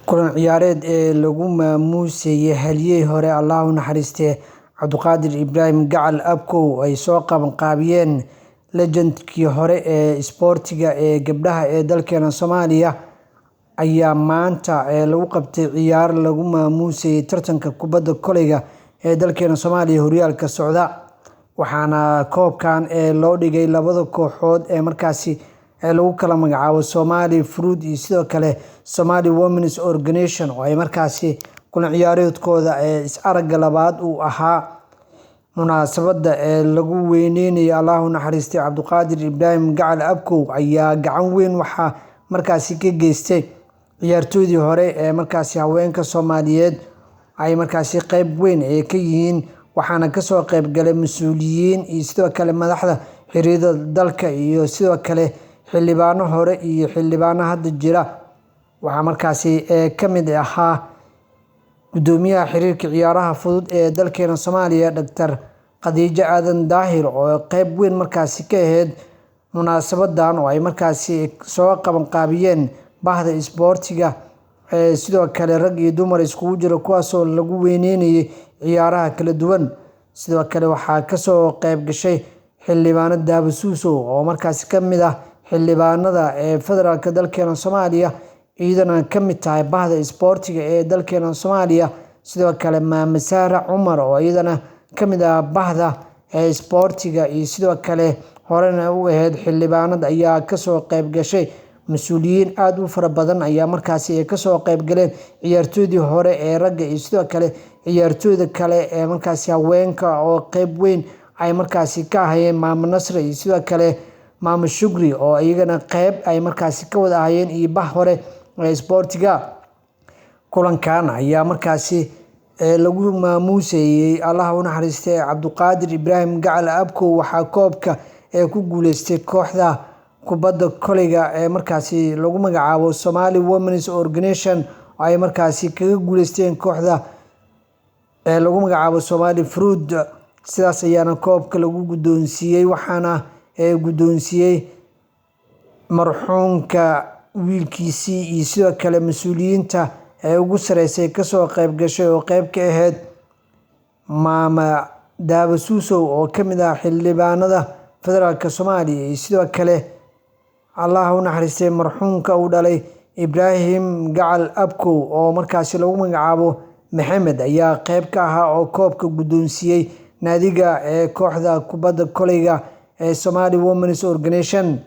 Kulan ciyaareed ee lagu maamuusayay halyeey hore, Allah u naxariistee, Cabdiqaadir Ibraahim Gacal Abkow, ay soo qabanqaabiyeen legendkii hore ee isboortiga ee gabdhaha ee dalkeena Soomaaliya, ayaa maanta lagu qabtay ciyaar lagu maamuusayay tartanka kubadda koleyga ee dalkeena Soomaaliya horyaalka socda. Waxaana koobkan ee loo dhigay labada kooxood ee markaasi lagu kala magacaabo Somali Fruit iyo sidoo kale Somali Women's Organization, oo ay markaasi kulan ciyaareedkooda ee is aragga labaad uu ahaa. Munaasabada ee lagu weyneynayo Allah u naxariistay Cabdiqaadir Ibraahim Gacal Abkow ayaa gacan weyn waxaa markaasi ka geystay ciyaartoydii hore ee markaasi haweenka Soomaaliyeed ay markaasi qeyb weyn ay ka yihiin. Waxaana kasoo qeyb galay mas-uuliyiin iyo sidoo kale madaxda xiriirada dalka iyo sidoo kale xildhibaano hore iyo xildhibaano hadda jira. Waxaa markaasi ka mid ahaa gudoomiyaha xiriirka ciyaaraha fudud ee dalkeena Soomaaliya, Dr Khadiijo Aadan Daahir, oo qeyb weyn markaasi ka ahayd munaasabadan oo ay markaasi soo qabanqaabiyeen bahda isboortiga, sidoo kale rag iyo dumar iskugu jira, kuwaasoo lagu weyneynayay ciyaaraha kala duwan. Sidoo kale waxaa kasoo qeyb gashay xildhibaano Dahabo Suusow oo markaasi ka mid ah xildhibaanada ee federaalk dalkeena Soomaaliya, iyadana ka mid tahay bahda isboortiga ee dalkeena Soomaaliya. Sidoo kale Maame Sahra Cumar oo iyadana ka mid ah bahda ee isboortiga iyo sidoo kale horena u ahayd xildhibaanad ayaa kasoo qeyb gashay. Mas-uuliyiin aada u fara badan ayaa markaasi kasoo qeyb galeen, ciyaartoydii hore ee ragga iyo sidoo kale ciyaartooyda kale ee markaasi haweenka oo qeyb weyn ay markaasi ka ahayeen, Maamo Nasre iyo sidoo kale Maamo Shukri oo iyagana qeyb ay markaasi ka wada ahayeen iyo bah hore ee isboortiga. Kulankan ayaa markaasi lagu maamuusayay Allah u naxariistay Cabdiqaadir Ibraahim Gacal Abkow. Waxaa koobka ee ku guuleystay kooxda kubadda koleyga ee markaasi lagu magacaabo Somali Women's Organization, oo ay markaasi kaga guuleysteen kooxda ee lagu magacaabo Somali Fruit. Sidaas ayaana koobka lagu guddoonsiiyey, waxaana guddoonsiiyey marxuumka wiilkiisii iyo sidoo kale mas-uuliyiinta ee ugu sareysay kasoo qeyb gashay, oo qeyb ka ahayd Maama Dahabo Suusow oo ka mid ah xildhibaanada federaalk Soomaaliya, iyo sidoo kale Allah u naxariistay marxuumka uu dhalay Ibraahim Gacal Abkow oo markaasi lagu magacaabo Maxamed ayaa qeyb ka ahaa oo koobka guddoonsiiyey naadiga ee kooxda kubadda koleyga ee Somali Women's Organization.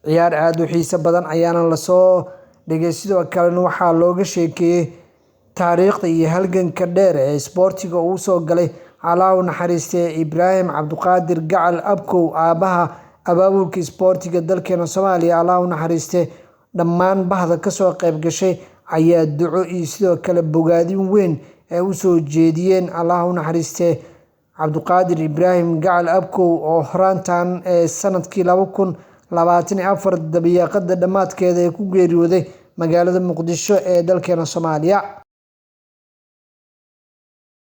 Ciyaar aada u xiiso badan ayaana lasoo dhigay. Sidoo kalena waxaa looga sheekeeyey taariikhda iyo halganka dheer ee isboortiga uu soo galay Allah u naxariistay Ibraahim Cabdiqaadir Gacal Abkow, aabaha abaabulka isboortiga dalkeena Soomaaliya, Allah u naxariistay. Dhammaan bahda kasoo qeyb gashay ayaa duco iyo sidoo kale bogaadin weyn ee usoo jeediyeen Allah u naxariistay Cabdiqaadir Ibraahim Gacal Abkow, oo horaantan ee sanadkii 2024 dabayaaqada dhammaadkeeda ee ku geeriyooday magaalada Muqdisho ee dalkeena Soomaaliya.